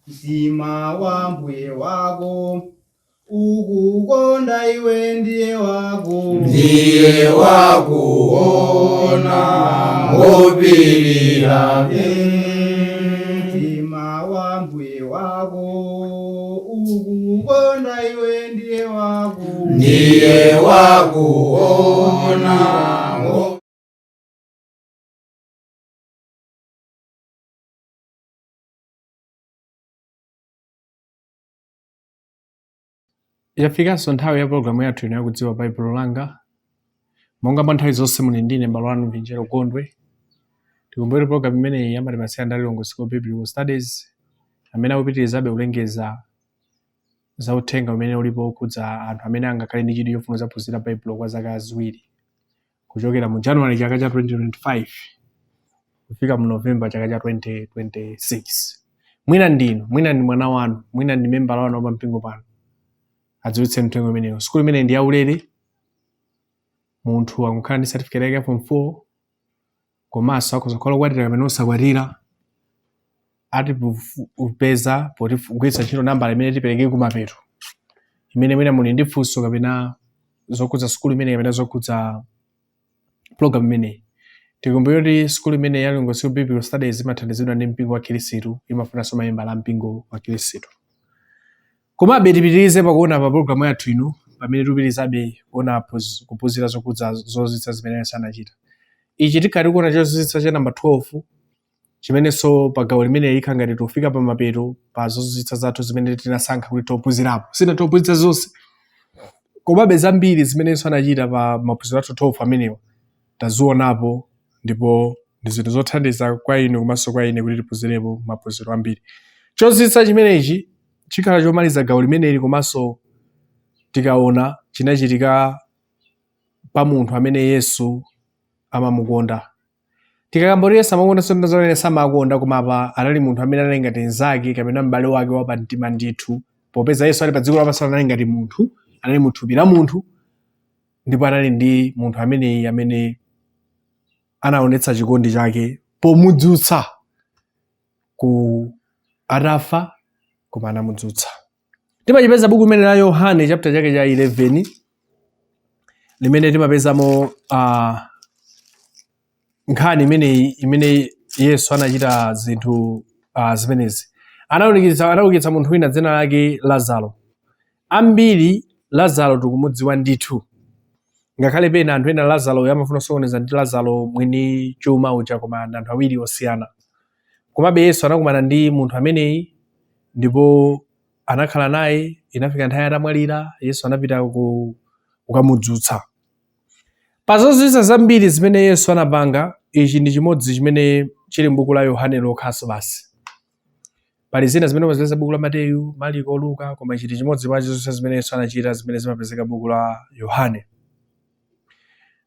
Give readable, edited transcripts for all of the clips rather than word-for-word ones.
Mtima wa mbuye wako ukukonda iwe ndiye wako Ndiye wakuona ngopirira. Mtima wa mbuye wako ukukonda iwe ndiye wako Ndiye wakuona. Yafikanso nthawi ya pologalamu yathu ino yakudziwa Baibulo Langa. Monga mwa nthawi zonse muli ndine m'bale wanu Vinjero Gondwe. Tikumbukire pologalamu imeneyi amatipatsira ndi Lilongwe School of Biblical Studies amene akupitirizabe kulengeza za uthenga umene ulipo wokhudza anthu amene angakhale ndi chidwi chofuna kudzaphunzira Baibulo kwa zaka ziwiri kuchokera mu January chaka cha 2025 kufika mu November chaka cha 2026. Mwina ndinu, mwina ndi mwana wanu, mwina ndi membala wanu wa mpingo pano. Adziwitse mtengo imeneyo. Sukulu imeneyi ndi yaulere. Munthu akukhala ndi certificate yake ya form 4 komanso akhoza kukhala okwatira kapena osakwatira. Atipeza potigwiritsa ntchito nambala imene tipereke kumapeto imene mwina muli ndi funso kapena zokhudza sukulu imeneyi kapena zokhudza program imeneyi. Tikumbukire kuti sukulu imeneyi ya Lilongwe School of Biblical Studies imathandizidwa ndi mpingo wa Khristu, imafunanso mamembala a mpingo wa Khristu. Komabe tipitirize pakuona pa programu yathu ino pamene tikupitirizabe kuona kuphunzira zokhudza zozizwitsa zimene Yesu anachita. Ichi tikhala tikuona chozizwitsa cha namba 12 chimenenso pa gawo limene likhala ngati tikufika pa mapeto pa zozizwitsa zathu zimene tinasankha kuti tophunzirapo. Sitinathe zonse. Komabe zambiri zimene Yesu anachita pa maphunziro athu 12 amenewa tazionapo ndipo ndi zinthu zothandiza kwa inu komanso kwa ine kuti tiphunzirepo maphunziro ambiri. Chozizwitsa chimenechi chikhala chomaliza gawo limeneli komanso tikaona chinachitika pa munthu amene Yesu amamukonda. Tikakamba kuti Yesu amakonda sikuti amene samakonda koma apa anali munthu amene anali ngati mnzake kapena m'bale wake wapamtima ndithu. Popeza Yesu ali pa dziko lapansi anali ngati munthu, anali mu thupi la munthu ndipo anali ndi munthu ameneyi amene anaonetsa chikondi chake pomudzutsa ku atafa koma anamudzutsa. Timachipeza buku limene la Yohane chapter chake cha 11 limene timapezamo nkhani imeneyi imene Yesu anachita zinthu zimenezi. Anaukitsa munthu wina dzina lake Lazaro. Ambiri Lazaro tikumudziwa ndithu. Ngakhale pena anthu ena Lazaro amafuna kusokoneza ndi Lazaro mwini chuma uja koma ndi anthu awiri osiyana. Komabe Yesu anakumana ndi munthu ameneyi ndipo anakhala naye, inafika nthawi atamwalira, Yesu anapita kukamudzutsa. Pa zozizwitsa zambiri zimene Yesu anapanga, ichi ndi chimodzi chimene chili m'buku la Yohane lokhanso basi. Pali zina zimene umazipeza buku la Mateyu, Mariko, Luka, koma ichi ndi chimodzi mwa zozizwitsa zimene Yesu anachita zimene zimapezeka buku la Yohane.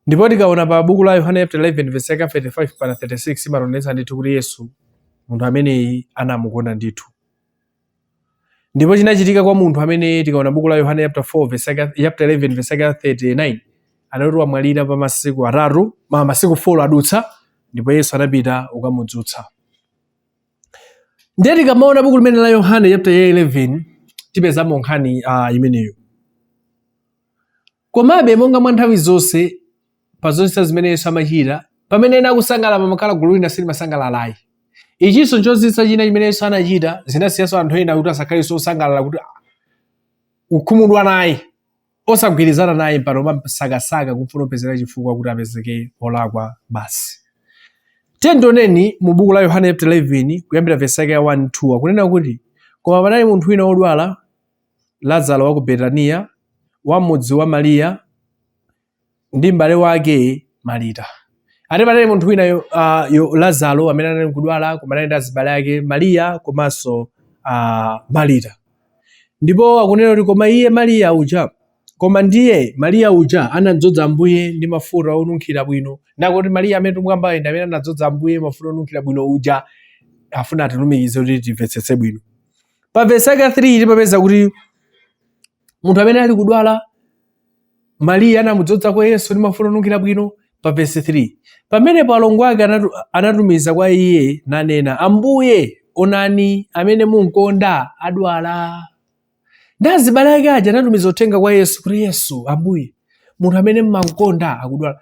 Ndipo tikaona pa buku la Yohane chapter 11 verse yake 35 mpaka 36 imationetsa ndithu kuti Yesu munthu ameneyi anamukonda ndithu. Ndipo chinachitika kwa munthu amene tikaona buku la Yohane chapter 4 verse yake chapter 11 verse yake 39 anati wamwalira pa masiku atatu, ma masiku 4 adutsa ndipo Yesu anapita kukamudzutsa. Ndiye tikamaona buku limene la Yohane chapter 11 tipezamo nkhani imeneyo. Komabe monga mwa nthawi zonse pa zonse zimene Yesu amachita, pamene ena akusangalala pamakhala gulu lina silimasangalalayi. Ichinso nchozizwitsa china chimene Yesu anachita, zinasiyanso anthu ena kuti asakhalenso osangalala kuti kukhumudwa naye, osagwirizana naye mpaka kumasakasaka kumfuna kupezera chifukwa kuti apezeke olakwa basi. Tiyeni tioneni mu buku la Yohane chapter 11 kuyambira verse yake ya 1 2 akunena kuti koma panali munthu wina wodwala Lazaro wa ku Betaniya, wa mudzi wa Mariya ndi m'bale wake Marita. Ati panali munthu wina Lazaro amene anali kudwala koma anali ndi azibale ake Mariya komanso Marita. Ndipo akunena kuti koma iye Mariya uja, koma ndiye Mariya uja anadzodza Ambuye ndi mafuta onunkhira bwino. Nakuti Mariya amene timukambayo ndi amene anadzodza Ambuye mafuta onunkhira bwino uja, afuna atilumikize kuti timvetsetse bwino. Pa vesi yake 3 timapeza kuti munthu amene ali kudwala Mariya anamudzozako Yesu ndi mafuta onunkhira bwino. Pa vesi 3 pamenepo alongo ake anatumiza kwa iye nanena, Ambuye, Onani, amene mumkonda adwala. Ndi azibale ake aja anatumiza uthenga kwa Yesu kuti, Yesu, Ambuye, munthu amene mumamkonda akudwala.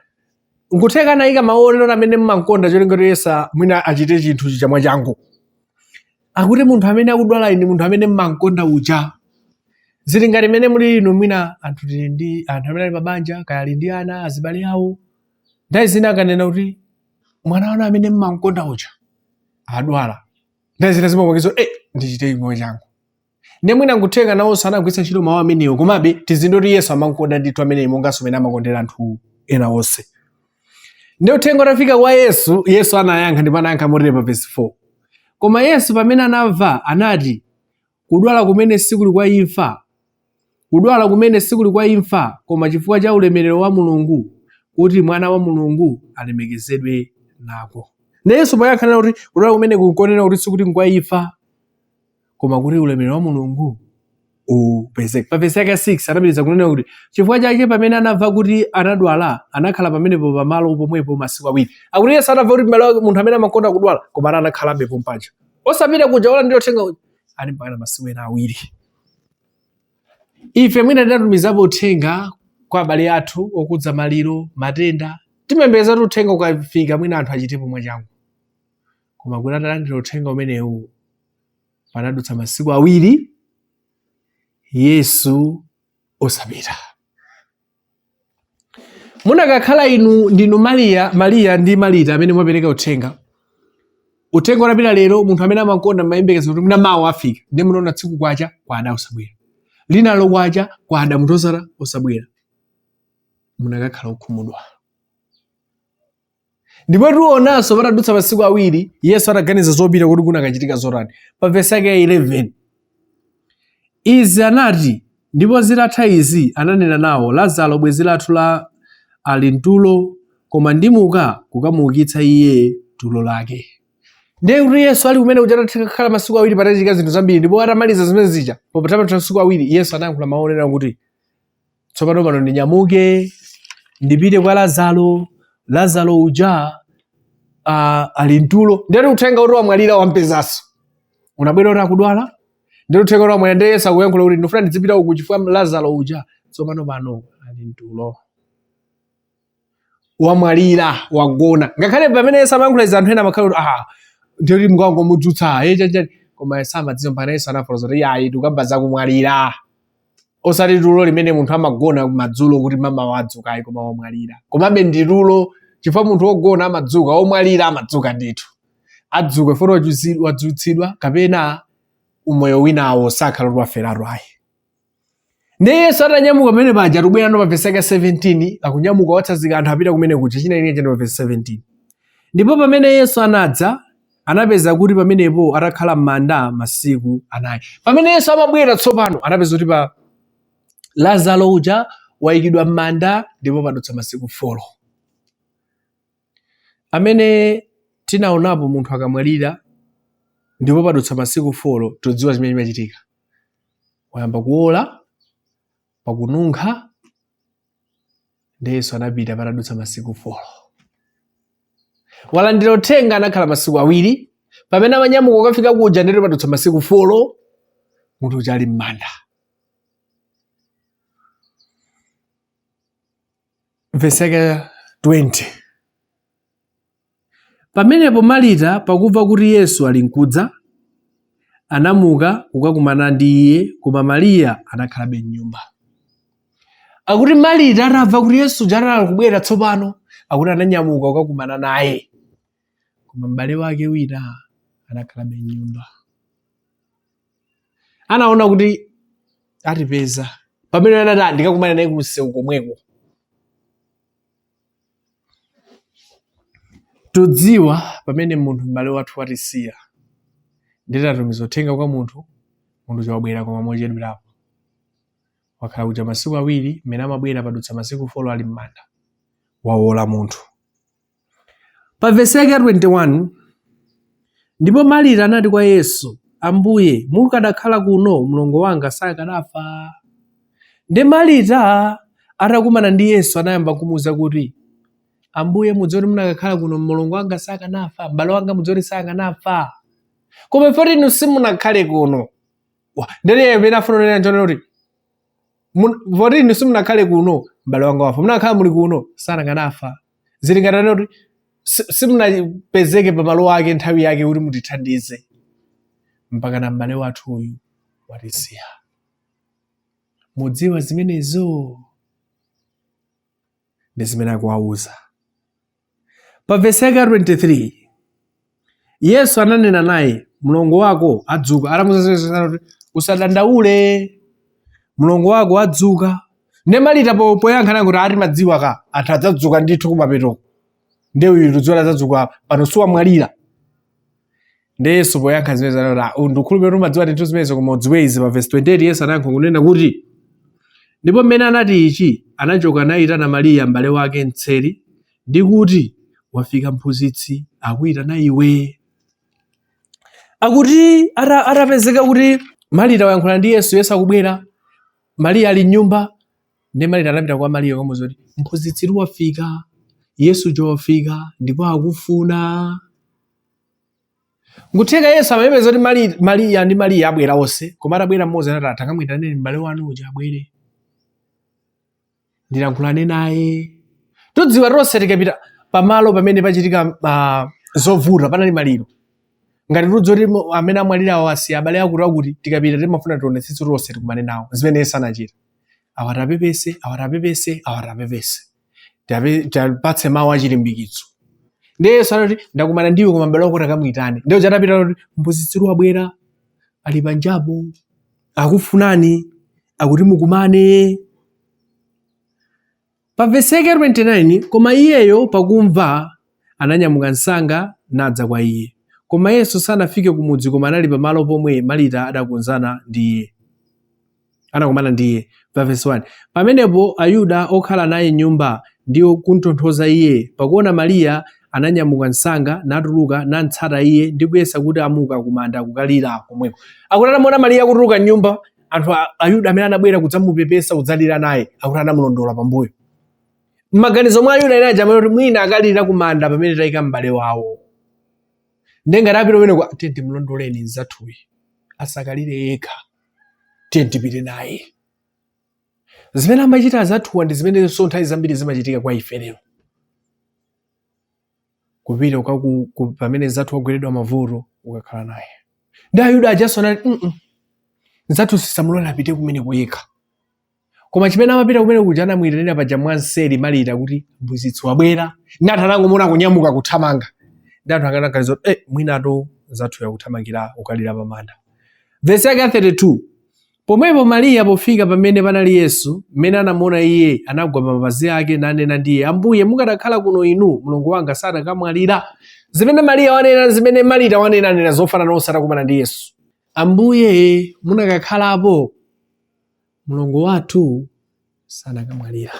Nkutheka anayika mawu onena amene mumamkonda cholinga kuti Yesu mwina achite chinthu chija mwachangu. Akuti munthu amene akudwala ndi munthu amene mumamkonda uja. Zili ngati mmene muli inu, mwina anthu tili ndi anthu amene ali pabanja, kaya ali ndi ana, azibale awo. Nthawi zina akanena kuti mwana wanu amene mumamkonda uja adwala, nthawi zina zimapangitsa eh, ndichite mwachangu. Ndiye mwina nkutheka nawonso anagwiritsa ntchito mawu amenewo, komabe tizindikire kuti Yesu amamkonda ndithu ameneyi monganso mmene amakondera anthu ena onse. Ndiye uthenga utafika kwa Yesu, Yesu anayankha ndipo anayankha motere pa vesi 4. Koma Yesu pamene anamva anati, Kudwala kumene sikuli kwa imfa, kudwala kumene sikuli kwa imfa, koma chifukwa cha ulemerero wa Mulungu, kuti Mwana wa Mulungu alemekezedwe nako. Ndiye Yesu poyankha anena kuti kudwala kumene kunkonena kuti sikuti nkwa imfa, koma kuti ulemerero wa Mulungu upezeke. Pa vesi yake ya 6 anapitiriza kunena kuti chifukwa chake pamene anamva kuti anadwala, anakhala pamenepo pamalo pomwepo masiku awiri. Akuti Yesu anamva kuti m'bale wake munthu amene amakonda kudwala, koma anakhalabe pompaja. Osapita kuja walandira uthenga uja. Ali mpaka masiku ena awiri. Ife mwina tinatumizapo uthenga kwa abale athu okudza maliro, matenda. Timayembekeza kuti uthenga ukafika mwina anthu achitepo mwachangu. Koma kuti atalandira uthenga umenewu panadutsa masiku awiri Yesu osapita. Munakakhala inu ndinu Mariya ndi Marita amene mwapereka uthenga. Uthenga utapita lero, munthu amene amakonda mayembekeza kuti mwina mawa afika, ndiye munaona tsiku kwacha kwada osabwera, linalo kwacha kwada munthu osara osabwera, munakakhala okhumudwa. Ndipo tionanso patadutsa masiku awiri Yesu ataganiza zopita kuti kunakachitika zotani. Pa vesi yake ya 11 izi anati, ndipo zitatha izi ananena nawo, Lazaro bwenzi lathu la ali mtulo, koma ndimuka kukamuukitsa iye tulo lake. Ndiye kuti Yesu ali kumene kuja atakhala masiku awiri patachitika zinthu zambiri, ndipo atamaliza zimene zija popatapatha masiku awiri Yesu anayankhula mawu onena kuti tsopano pano ndinyamuke ndipite kwa Lazaro, Lazaro uja ali mtulo. Ndiye uthenga kuti wamwalira wampezanso, unabwera kuti akudwala, ndiye uthenga kuti wamwalira. Ndiye Yesu akuyankhula kuti ndifuna ndizipita uku chifukwa Lazaro uja tsopano pano ali mtulo, wamwalira, wagona. Ngakhale pamene Yesu amayankhula izi anthu ena amakhala kuti ah, ndiye kuti mukangomudzutsa eh chanchani, koma samadziwa mpaka Yesu anafotokoza kuti ayi, tikukamba zakumwalira, osati tulo limene munthu amagona madzulo kuti mamawa adzuka ayi, koma wamwalira. Komabe ndi tulo, chifukwa munthu wogona amadzuka, womwalira amadzuka ndithu, adzuka foti wadzutsidwa kapena umoyo winawo sakhala kuti waferatu ayi. Ndiye Yesu atanyamuka pamene paja, tubwera ndo pa vesi yake 17, akunyamuka watsanzika anthu apita kumene kuja, china ine chendo pa vesi 17. Ndipo pamene Yesu anadza, anapeza kuti pamenepo atakhala m'manda masiku anayi. Pamene Yesu amabwera tsopano, anapeza kuti pa Lazaro uja wayikidwa m'manda ndipo padutsa masiku 4. Amene tinaonapo munthu akamwalira ndipo padutsa masiku 4, todziwa chimene chimachitika. Wayamba kuwola, pakununkha, ndi Yesu anapita patadutsa masiku 4. Walandira uthenga, anakhala masiku awiri. Pamene amanyamuka kukafika kuja, ndithu padutsa masiku 4, munthu uja ali m'manda. Vesi yake 20. Pamenepo Marita pakumva kuti Yesu ali nkudza, anamuka kukakumana ndi iye, koma Mariya anakhalabe m'nyumba. Akuti Marita atamva kuti Yesu uja akubwera tsopano, akuti ananyamuka kukakumana naye, koma m'bale wake wina anakhalabe m'nyumba. Anaona kuti atipeza pamene anati, "Ah, ndikakumana naye kumsewu komweko." Tudziwa pamene munthu m'bale wathu watisiya, nditatumiza uthenga kwa munthu, munthu uja wabwera koma mochedwerapo, wakhala kuja masiku awiri, mmene amabwera padutsa masiku 4 ali m'manda, wawola munthu. Pa vesi yake ya 21, ndipo Marita anati kwa Yesu, Ambuye, mukadakhala kuno mlongo wanga sakadafa. Ndi Marita atakumana ndi Yesu anayamba kumuwuza kuti, Ambuye, mudziwe kuti munakakhala kuno mlongo wanga sakanafa, m'bale wanga mudziwe kuti sakanafa. Koma ifoti inu simunakhale kuno. Ndiye imene afuna kunena nchonena kuti poti inu simunakhale kuno, m'bale wanga wafa. Munakhala muli kuno, sanakanafa. Zili ngati anena kuti simunapezeke pamalo ake nthawi yake kuti mutithandize, mpakana m'bale wathu uyu watisiya. Mudziwa zimenezo? Ndi zimene akuwauza. Pa vesi yake ya 23, Yesu ananena naye, mlongo wako adzuka. Atamuuza zimenezo anati, usadandaule, mlongo wako adzuka. Nde Marita poyankha naye kuti ati madziwa ka anthu adzadzuka ndithu kumapetoko, nde uyu tudziwa adzadzuka pano siwamwalira. Nde Yesu poyankha zimenezo anati, "Ah, ndikukhulupirira kuti umadziwa ndithu zimenezo, koma udziwe izi." Pa vesi 28 Yesu anayankha kunena kuti, ndipo mmene anati ichi, anachoka nayitana Mariya m'bale wake mtseri, ndi kuti, wafika mphunzitsi, akuyitana iwe. Akuti atapezeka kuti Marita wayankhula ndi Yesu, Yesu akubwera, Mariya ali m'nyumba, ndiye Marita anapita kwa Mariya kukamuuza kuti mphunzitsi wafika, Yesu uja wafika ndipo akufuna. Nkutheka Yesu amayembekeza kuti Mariya ndi Mariya abwera onse, koma atabwera mmodzi anati, takamwitaneni m'bale wanu uja abwere ndilankhulane naye. Tudziwa tonse tikapita pamalo pamene pachitika zovuta, panali maliro, ngati tudziwa kuti amene amwalira awo asiya abale akuti akuti, tikapita timafuna tionetsetse tonse tikumane nawo. Zimene Yesu anachita, awa tapepese, awa tapepese, awa tapepese, tapatse mawu achilimbikitso. Ndiye Yesu anati, ndakumana ndiwe, koma m'bale wako takamuyitane. Ndiye uja atapita kuti mphunzitsi wabwera, ali panjapo, akufunani, akuti mukumane. Pa vesi yake 29, koma iyeyo pakumva ananyamuka msanga nadza kwa iye. Koma Yesu sanafike kumudzi, koma anali pamalo pomwe Marita adakonzana ndi iye. Anakumana ndi iye. Pa vesi 1, pamenepo Ayuda okhala naye m'nyumba ndi kumtonthoza iye, pakuona Mariya ananyamuka msanga natuluka namtsata iye, ndi kuyesa kuti amuka kumanda kukalira komweko. Akuti atamuona Mariya akutuluka m'nyumba, anthu Ayuda amene anabwera kudzamupepesa, kudzalira naye, akuti anamulondola pambuyo. M'maganizo mwa Ayuda ena aja amene kuti mwina akalira kumanda pamene tayika m'bale wawo. Ndiye ngati apita kumeneko, tiye timulondoleni mnzathuyi asakalire yekha, tiye tipite naye. Zimene amachita azathuwa ndi zimenenso nthawi zambiri zimachitika kwa ife lero. Kupita pamene mnzathu wagweredwa mavuto, ukakhala naye. Ndi Ayuda ajanso anati, mnzathu sisamulole apite kumeneko yekha. Koma chimene amapita kumene kuja, anamuyitanira paja mwanseri Marita kuti mphunzitsi wabwera. Ndi anthu anangomuona kunyamuka kuthamanga. Ndi anthu akanaganiza kuti mwinatu mnzathu yakuthamangira kukalira pamanda. Vesi yake ya 32, pomwepo Mariya pofika pamene panali Yesu, mmene anamuona iye, anagwa pa mapazi ake nanena ndi iye, Ambuye, mukadakhala kuno inu, mlongo wanga sanakamwalira. Zimene Mariya wanena, zimene Marita wanena, anena zofanana onse atakumana ndi Yesu. Ambuye, munakakhalapo, mlongo wathu sanakamwalira.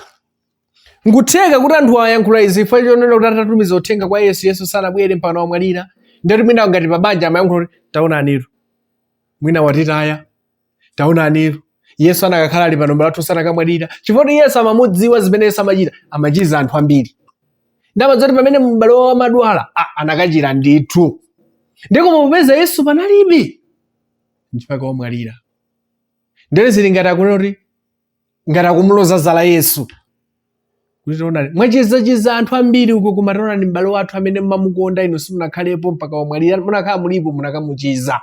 Nkutheka kuti anthu ayankhula izi chifukwa chonena kuti atatumiza uthenga kwa Yesu, Yesu sanabwere mpaka wamwalira. Ndati mwina ngati pabanja amayankhula kuti taonanitu, mwina watitaya, taonanitu, Yesu anakakhala ali pano m'bale wathu sanakamwalira. Chifukwa kuti Yesu amamudziwa zimene Yesu amachita, amachiza anthu ambiri. Ndamadziwa kuti pamene m'bale wawo amadwala, anakachira ndithu. Ndipo popeza Yesu panalibe, nchifukwa wamwalira. Ndere zili ngati akunena kuti ngati akumuloza zala Yesu kuti taonani mwachizachiza anthu ambiri uko, koma taonani m'bale wathu amene mmamukonda inu simunakhalepo mpaka wamwalira, munakhala mulipo munakamuchiza,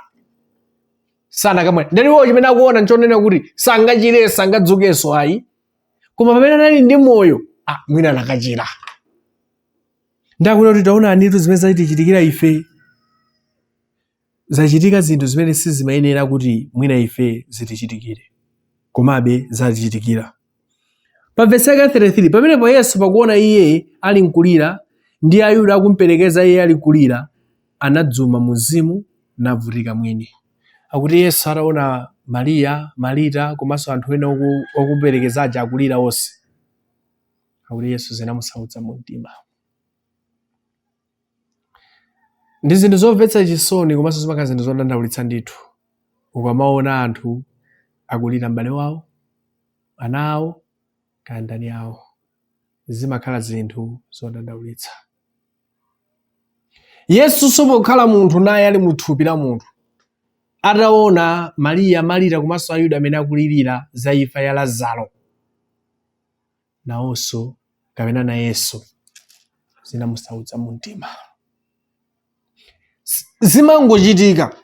sanakamwalira. Ndere iwo chimene akuona nchonena kuti sangachire, sangadzukenso ayi, koma pamene anali ndi moyo, mwina anakachira. Ndakuona kuti taonanitu zimene zatichitikira ife, zachitika zinthu zimene sizimayenera kuti mwina ife zitichitikire, komabe zatichitikira. Pa vesi yake 33, pamenepo Yesu pakuona iye ali nkulira, ndi Ayuda akumperekeza iye ali nkulira, anadzuma mumzimu navutika mwini. Akuti Yesu ataona Mariya, Marita komanso anthu ena okumperekeza aja akulira onse, akuti Yesu zinamusautsa mu mtima. Ndi zinthu zomvetsa chisoni komanso zimakhala zinthu zodandaulitsa ndithu ukamaona anthu akulira m'bale wawo, ana awo, kaya ndani awo. Zimakhala zinthu zodandaulitsa. Yesunso pokhala munthu naye ali mu thupi la munthu, ataona Mariya, Marita komanso Ayuda amene akulirira za imfa ya Lazaro, nawonso kapena nayenso zinamusautsa mu mtima. Zimangochitika,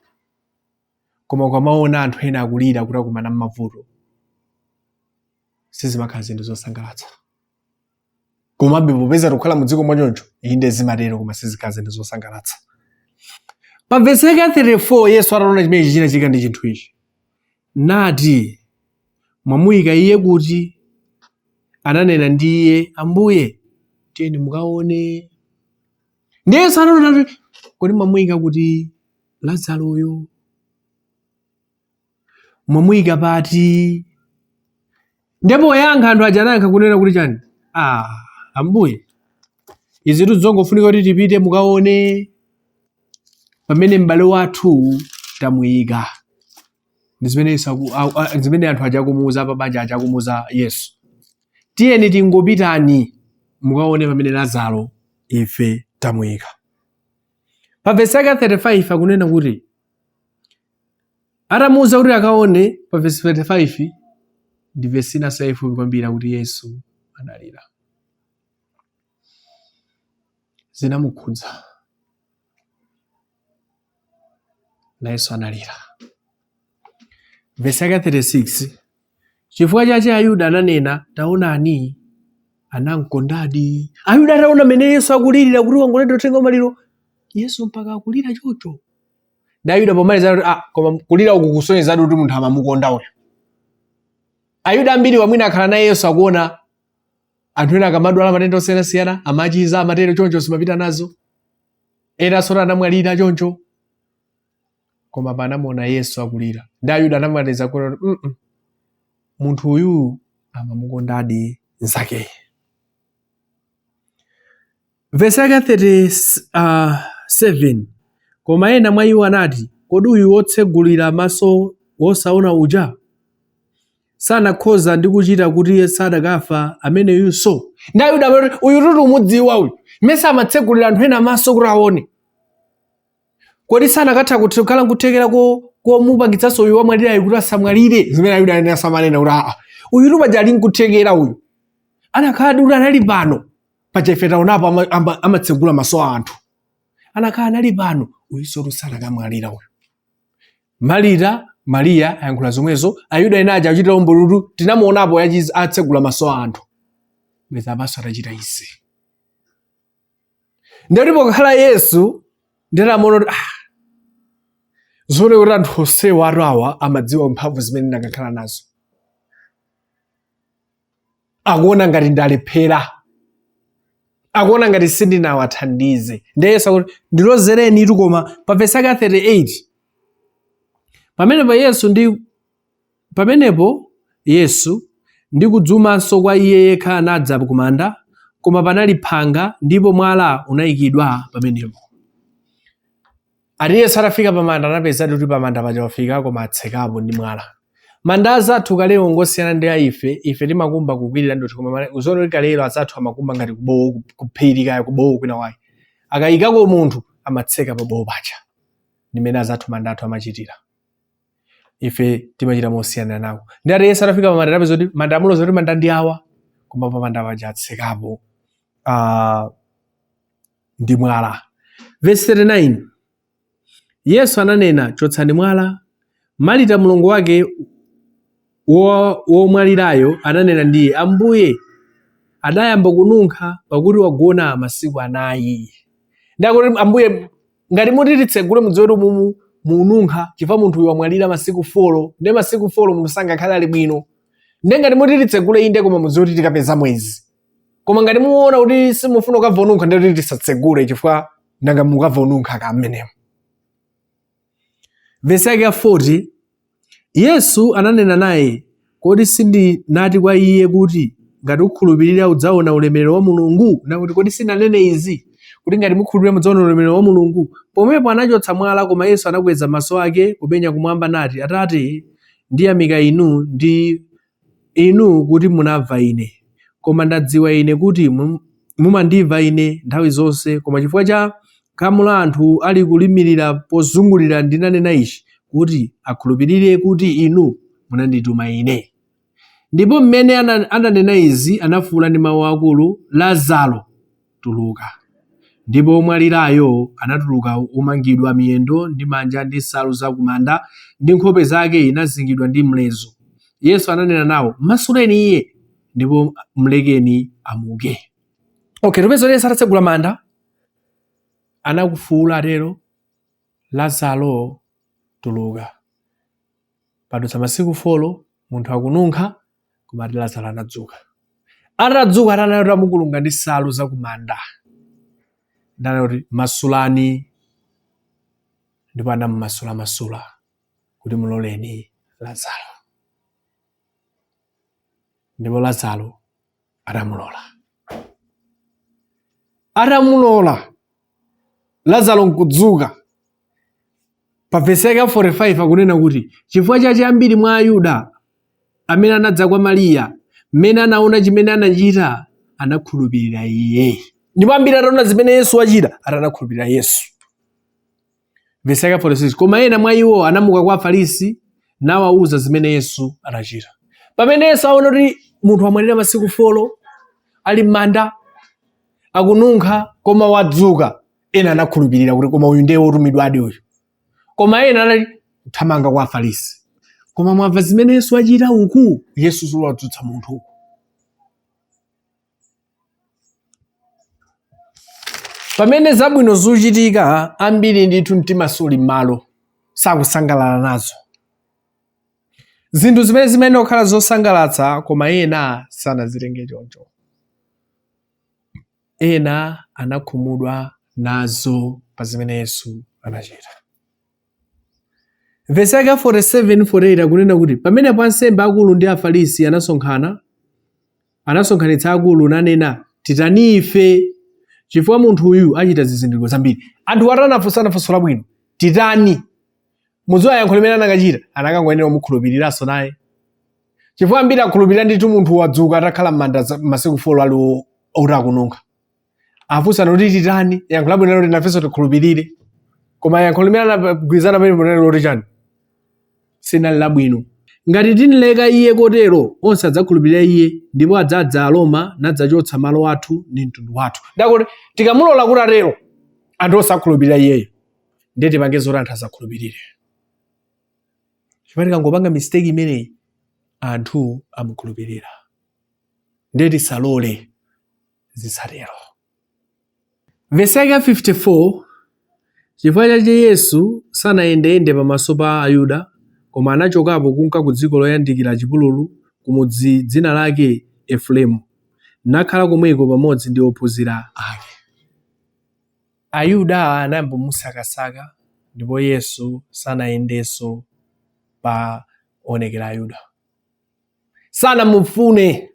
koma ukamaona anthu ena akulira kuti akumana m'mavuto, sizimakhala zinthu zosangalatsa. Komabe popeza tikukhala mu dziko mwachoncho, inde zimatero, koma sizikhala zinthu zosangalatsa. Pa vesi yake ya 34, Yesu ataona chimene chinachitika ndi chinthu ichi, nati, "Mwamuyika iye kuti?" Ananena ndi iye, "Ambuye, tiyeni mukaone." Ndiye Yesu anaona kuti, "Kodi mwamuyika kuti Lazaroyo? Mwamuyika pati?" Ndipo poyankha anthu aja anayankha kunena kuti chani? "Ah, Ambuye, izi tizongofunika kuti tipite mukaone pamene m'bale wathu tamuyika." Ndi zimene Yesu zimene anthu aja akumuuza, pa banja aja akumuuza Yesu, "Tiyeni tingopitani mukaone pamene Lazaro ife tamuyika." Pa vesi yake 35 akunena kuti atamuuza kuti akaone, pa vesi 35 ndi vesi inanso yayifupi kwambiri, akuti Yesu analira. Zinamukhudza, nayenso analira. Vesi yake 36, chifukwa chache Ayuda ananena, "Taonani, anamkondadi." Ayuda ataona mmene Yesu akulirira kuti wangolandira uthenga wa maliro, Yesu mpaka akulira chocho, ndi Ayuda pomaliza kuti, "Ah, koma kulira uku kusonyezadi kuti munthu amamukonda uyu." Ayuda ambiri wamwina akhala naye Yesu, akuona anthu ena akamadwala matenda osiyanasiyana amachiza, amatero choncho, zimapita nazo, enanso anamwalira choncho, koma panamuona Yesu akulira, ndi Ayuda anamaliza kuona kuti munthu uyu amamukondadi nzakeyi. Vesi yake 37, koma ena mwa iwo anati, "Kodi uyu wotsegulira maso wosaona uja sanakhoza ndi kuchita kuti sadakafa ameneyunso?" Ndi Ayuda amati, "Uyu tuti umudziwa uyu, mmene amatsegulira anthu ena maso kuti aone, kodi sanakatha kuti kukhala nkuthekera komupangitsanso uyu wamwalirayo kuti asamwalire?" Zimene Ayuda anene asamanena kuti, "Aa, uyu tupaja ali nkuthekera, uyu anakhala kuti anali pano paja, ife taonapo amatsegula maso a anthu, anakhala anali pano uyunso sanakamwalira uyu." Marita, Mariya ayankhula zomwezo. Ayuda ena aja achitira umboni kuti tinamuonapo atsegula maso a anthu, bweza apanso atachita izi. Ndiyoti pokhala Yesu ndinamuona kuti, ah, zoona kuti anthu onsewa atu awa amadziwa mphamvu zimene ndakakhala nazo, akuona ngati ndalephera, akuona ngati sindinawathandize. Ndiye Yesu akuti, "Ndilozereni itu." Koma pa vesi yake ya 38, pamenepo Yesu ndi kudzumanso kwa iye yekha anadza kumanda, koma panali phanga ndipo mwala unayikidwa pamenepo. Ati Yesu atafika pamanda, anapezadi kuti pamanda paja wafika, koma atsekapo ndi mwala. Manda azathu kalero ngosiyana ndi a ife. Ife timakumba kukwirira ndithu, koma zoona kuti kalero azathu amakumba ngati kubowo, kuphiri kaya kubowo kwina kwake, akayikako munthu amatseka pabowo paja. Ndimene azathu manda athu amachitira. Ife timachita mosiyana nawo. Ndi ati Yesu atafika pamanda, anapeza kuti manda, amuloza kuti manda ndi awa, koma pamanda paja atsekapo ndi mwala. Verse 39, Yesu ananena, "Chotsani mwala." Marita, mlongo wake womwalirayo, ananena ndiye, "Ambuye, adayamba kununkha, pakuti wagona masiku 4." Ndakuti, "Ambuye, ngati muti titsegule, mudziwe kuti mumu mununkha, chifukwa munthu uyu wamwalira masiku 4, ndiye masiku 4 munthu sangakhale ali bwino. Ndiye ngati muti titsegule, inde, koma mudziwe kuti tikapeza mwezi. Koma ngati muona kuti simufuna kukamva ununkha, ndiye kuti tisatsegule, chifukwa nanga mukamva ununkha kammenemo." Vesi yake ya 40, Yesu ananena naye, "Kodi sindinati kwa iye kuti ngati ukhulupirira udzaona ulemerero wa Mulungu?" Nakuti, "Kodi sinanene izi kuti ngati mukhulupirira mudzaona ulemerero wa Mulungu?" Pomwepo anachotsa mwala. Koma Yesu anakweza maso ake kupenya kumwamba nati, "Atate, ndiyamika inu ndi inu kuti munamva ine. Koma ndadziwa ine kuti mumandimva ine nthawi zonse, koma chifukwa cha Khamu la anthu ali kulimirira pozungulira ndinanena ichi, kuti akhulupirire kuti inu munandituma ine. Ndipo mmene ananena izi, anafuula ndi mawu akulu, Lazaro, tuluka. Ndipo womwalirayo anatuluka womangidwa miyendo ndi manja ndi nsalu za kumanda, ndi nkhope zake inazingidwa ndi mlezo. Yesu ananena nawo, Mmasuleni iye, ndipo mlekeni amuke. Okay, tipeza kuti Yesu atatsegula manda anakufuula atero, Lazaro, tuluka. Padutsa masiku folo, munthu akununkha, koma ati Lazaro anadzuka. Atadzuka anali atamukulunga ndi nsalu zakumanda, ndanena kuti masulani, ndipo anamumasulamasula kuti muloleni Lazaro, ndipo Lazaro atamulola. Atamulola Lazaro nkudzuka. Pa vesi yake ya 45 akunena kuti chifukwa chache ambiri mwa Ayuda amene anadza kwa Mariya, mmene anaona chimene anachita, anakhulupirira iye. Ndipo ambiri ataona zimene Yesu wachita, ati anakhulupirira Yesu. Vesi yake 46, koma ena mwa iwo anamuka kwa Afarisi nawauza zimene Yesu anachita. Pamene Yesu aona kuti munthu wamwalira masiku folo, ali m'manda, akununkha, koma wadzuka, ena anakhulupirira kuti koma uyu ndiye wotumidwadi uyu. Koma ena anali kuthamanga kwa Afarisi. Koma mwamva zimene Yesu achita uku? Yesu wadzutsa munthu uku. Pamene zabwino zuchitika, ambiri ndithu mtima suli m'malo, sakusangalala nazo. Zinthu zimene zimayenera kukhala zosangalatsa, koma ena sanazitenge choncho. Ena anakhumudwa nazo pa zimene Yesu anachita. Vesi yake ya 47, 48 akunena kuti pamenepo ansembe akulu ndi Afarisi anasonkhana, anasonkhanitsa akulu nanena, titani ife, chifukwa munthu uyu achita zizindikiro zambiri. Anthu atanafunsana funso labwino, titani? Mudziwa yankho limene anakachita? Anakangoyenera kumukhulupiriranso naye, chifukwa ambiri akhulupirira ndithu munthu wadzuka atakhala m'manda masiku folo ali oti akununkha. Afunsana kuti titani, yankho labwino loti nafenso tikhulupirire, koma yankho limene anagwirizana pamenepo linali loti chani? Sinali labwino. Ngati timleka iye kotero, onse adzakhulupirira iye, ndipo adzadza Aroma nadzachotsa malo athu ndi mtundu wathu. Ndakuti tikamulola kuti atero, anthu onse akhulupirira iyeyo, ndiye tipange zoti anthu asakhulupirire, chifukwa tikangopanga mistake imeneyi anthu amukhulupirira, ndiye tisalole zisatero. Vesi yake ya 54, Chifukwa chache Yesu sanayendeyende pamaso pa Ayuda, koma anachokapo kunka ku dziko loyandikira chipululu, ku mudzi dzina lake Efuremu, nakhala komweko pamodzi ndi ophunzira ake. Ayuda anayamba kumusakasaka, ndipo Yesu sanayendenso paonekera Ayuda. Sanamufune,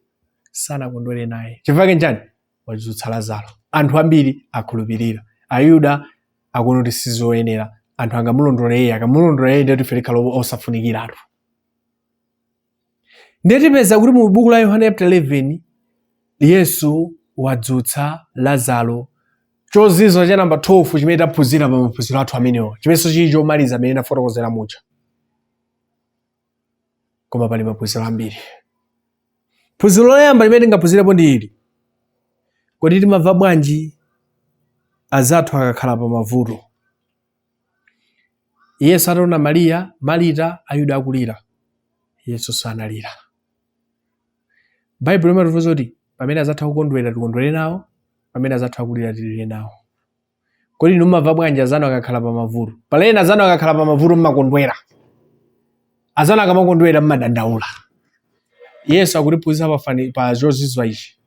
sanakondwere naye. Chifukwa chake nchani? Wadzutsa Lazaro. Anthu ambiri akhulupirira. Ayuda akuona kuti sizoyenera, anthu angamulondole iye, akamulondola iye ndiye ife tikhala osafunikiratu. Ndiye tipeza kuti mu buku la Yohane chapter 11 Yesu wadzutsa Lazaro, chozizwa cha namba 12 chimene taphunzira pa maphunziro athu amenewa, chimenenso chili chomaliza amene nafotokozera muja. Koma pali maphunziro ambiri. Phunziro loyamba limene tingaphunzirepo ndi ili: kodi timamva bwanji azathu akakhala pa mavuto? Yesu ataona Mariya, Marita, Ayuda akulira, Yesu sanalira. Baibulo limatifunsa kuti pamene azathu akukondwera tikondwere nawo, pamene azathu akulira tilire nawo. Kodi inu mumamva bwanji azanu akakhala pa mavuto? Pali ena azanu akakhala pa mavuto mmakondwera, azanu akamakondwera mmadandaula. Yesu akutiphunzitsa pa chozizwa ichi,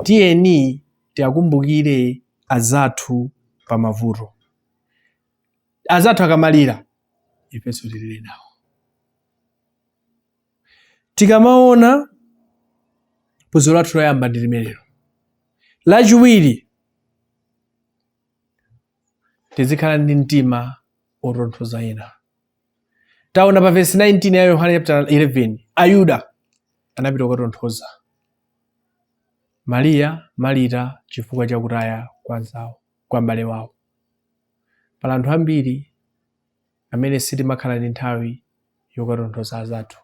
tiyeni tiakumbukire azathu pa mavuto. Azathu akamalira ifenso tilire nawo. Tikamaona phunziro lathu loyamba ndi limenelo. Lachiwiri, tizikhala ndi mtima otonthoza ena. Taona pa vesi 19 ya Yohane chapter 11, Ayuda anapita kukatonthoza Mariya, Marita chifukwa cha kutaya kwa nzawo, kwa m'bale wawo. Pali anthu ambiri amene sitimakhala ndi nthawi yokatonthoza azathu,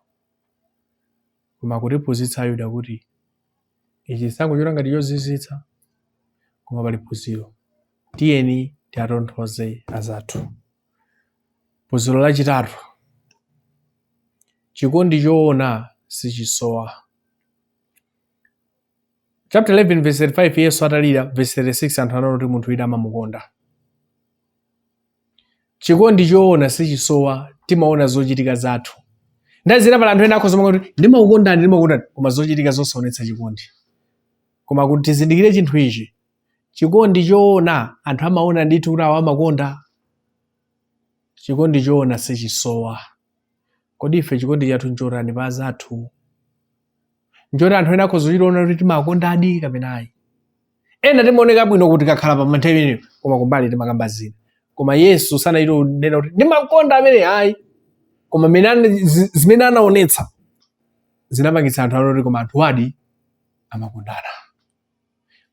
koma akutiphunzitsa Ayuda kuti ichi chisangochitika ngati chozizwitsa, koma pali phunziro. Tiyeni tiatonthoze azathu. Phunziro lachitatu, chikondi choona sichisowa. Chapter 11 verse 35, Yesu atalira, verse 36 anthu anaona kuti munthu wina amamukonda. Chikondi choona sichisowa, timaona zochitika zathu. Nthawi zina pali anthu ena akhoza kuti ndimakukondani, ndimakukondani, koma zochitika zosaonetsa chikondi. Koma kuti tizindikire chinthu ichi, chikondi choona anthu amaona ndithu kuti awa amakonda. Chikondi choona sichisowa. Kodi ife chikondi chathu nchotani pa azathu? Nchoti anthu ena akhoza kuchiona kuti timakondadi kapena ayi? Ena timaoneka bwino kuti tikakhala pa nthawi imeneyo, koma kumbali timakamba zina. Koma Yesu sanachite kunena kuti ndimakonda amene ayi, koma zimene anaonetsa zinapangitsa anthu aone kuti koma anthu adi amakondana.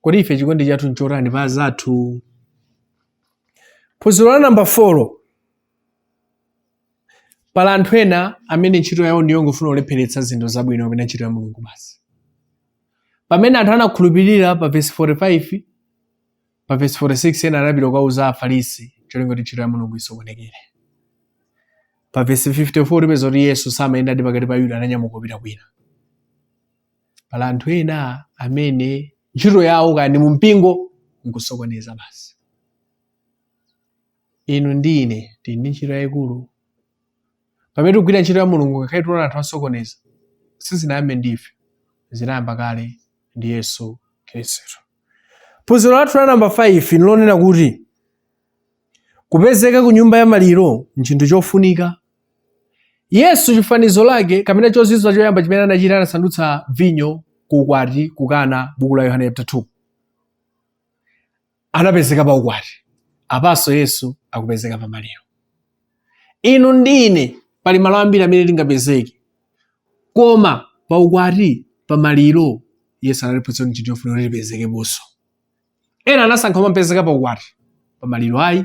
Kodi ife chikondi chathu nchotani pa azathu? Phunziro la namba 4, pali anthu ena amene ntchito yawo ndi yongofuna kulepheretsa zinthu zabwino kapena ntchito ya Mulungu basi. Pamene anthu anakhulupirira pa verse 45, pa verse 46 ena anapita kukauza Afarisi cholinga kuti ntchito ya Mulungu isokonekere. Pa verse 54 tipeza kuti Yesu samayendadi pakati pa Yuda, ananyamuka kupita kwina. Pali anthu ena amene ntchito yawo kaya ndi mumpingo nkusokoneza basi. Inu ndi ine tili ndi ntchito yayikulu pamene tikugwira ntchito ya Mulungu. Ngakhale tiona anthu asokoneza, sizinayambe ndife, zinayamba kale ndi Yesu Khristu. Phunziro lathu la namba 5 nilonena kuti kupezeka ku nyumba ya maliro nchinthu chofunika. Yesu chifanizo lake kapena chozizwa choyamba chimene anachita, anasandutsa vinyo ku ukwati ku Kana, buku la Yohane chapter 2, anapezeka pa ukwati. Apanso Yesu akupezeka pa maliro. Inu ndi ine pali malo ambiri amene tingapezeke, koma pa ukwati, pa maliro, Yesu anatiphunzitsa kuti nchinthu chofunika kuti tipezekeponso. Ena anasankha kumapezeka pa ukwati, pa maliro ayi.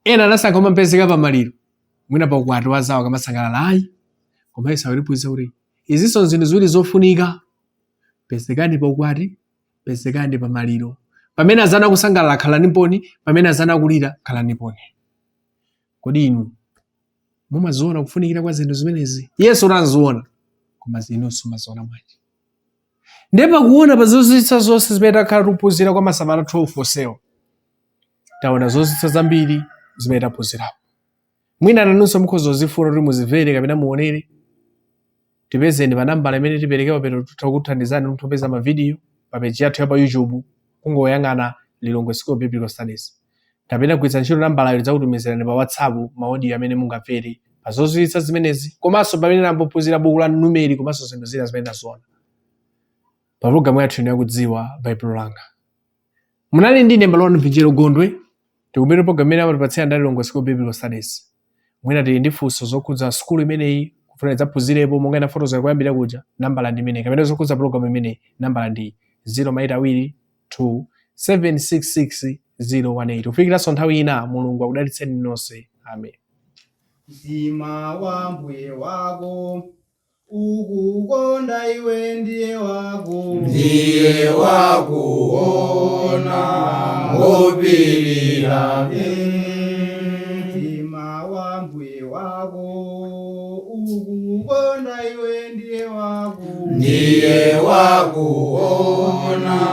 Ena anasankha kumapezeka pa maliro, mwina pa ukwati wazawo akamasangalala ayi. Koma Yesu akutiphunzitsa kuti izinso zinthu ziwiri zofunika: pezekani pa ukwati, pezekani pa maliro. Pamene azanu akusangalala, khalani poni; pamene azanu akulira, khalani poni. Kodi inu mumaziona kufunikira kwa zinthu zimenezi? Yesu anaziona, koma inunso mumaziona bwanji? Ndiye pakuona pa zozizwitsa zonse zimene takhala tikuphunzira kwa masabata 12 onsewa, taona zozizwitsa zambiri zimene taphunzirapo. Mwina nanunso mukhoza kuzifuna kuti muzimvere kapena muonere. Tipezeni pa nambala imene tipereke papero, tutha kukuthandizani mutopeza mavidiyo pa peji yathu ya pa YouTube, kungoyang'ana Lilongwe School of Biblical Studies, kapena kugwiritsa ntchito nambalayo, tidzakutumizirani pa WhatsApp maaudio amene mungamvere pa zozizwitsa zimenezi, komanso pamene tambophunzira buku la Numeri, komanso zinthu zina zimene taziona pa programu yathu ino yakudziwa Baibulo Langa. Munali ndine Maloni Vinjero Gondwe. Tikumbukire programu imene amatipatsira ndi Lilongwe School of Biblical Studies. Mwina tili ndi funso zokhudza sukulu imeneyi, kufuna tidzaphunzirepo monga inafotokozera kuyambira kuja, nambala ndi imeneyi, kapena zokhudza programu imeneyi, nambala ndi 0 2 766 018. Kufikiranso nthawi ina, Mulungu akudalitseni nonse. Amen. Mtima wa mbuye wako ukukonda iwe ndiye wako, Ndiye wakuona ngopirira. Mtima wa mbuye wako ukukonda iwe ndiye wako, Ndiye wakuona.